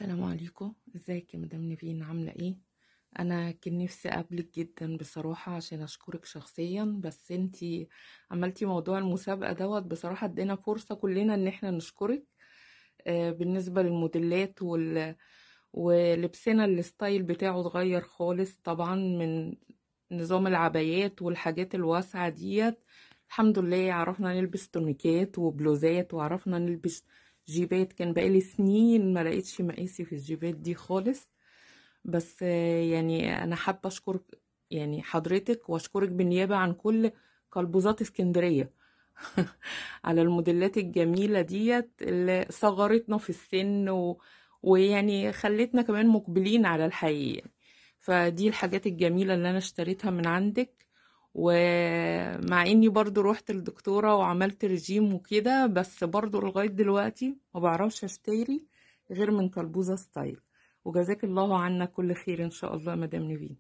السلام عليكم، ازيك يا مدام نيفين؟ عاملة ايه؟ انا كان نفسي اقابلك جدا بصراحة عشان اشكرك شخصيا، بس انتي عملتي موضوع المسابقة دوت بصراحة ادينا فرصة كلنا ان احنا نشكرك. بالنسبة للموديلات ولبسنا ال style بتاعه اتغير خالص طبعا من نظام العبايات والحاجات الواسعة ديت. الحمد لله عرفنا نلبس تونيكات وبلوزات وعرفنا نلبس جيبات، كان بقالي سنين ما لقيتش مقاسي في الجيبات دي خالص. بس يعني انا حابة اشكر يعني حضرتك واشكرك بالنيابة عن كل قلبوزات اسكندرية على الموديلات الجميلة ديت اللي صغرتنا في السن ويعني خلتنا كمان مقبلين على الحقيقة. فدي الحاجات الجميلة اللي انا اشتريتها من عندك، ومع اني برضو روحت للدكتورة وعملت رجيم وكده، بس برضو لغاية دلوقتي ما بعرفش اشتري غير من كلبوزة ستايل. وجزاك الله عنا كل خير ان شاء الله مدام نيفين.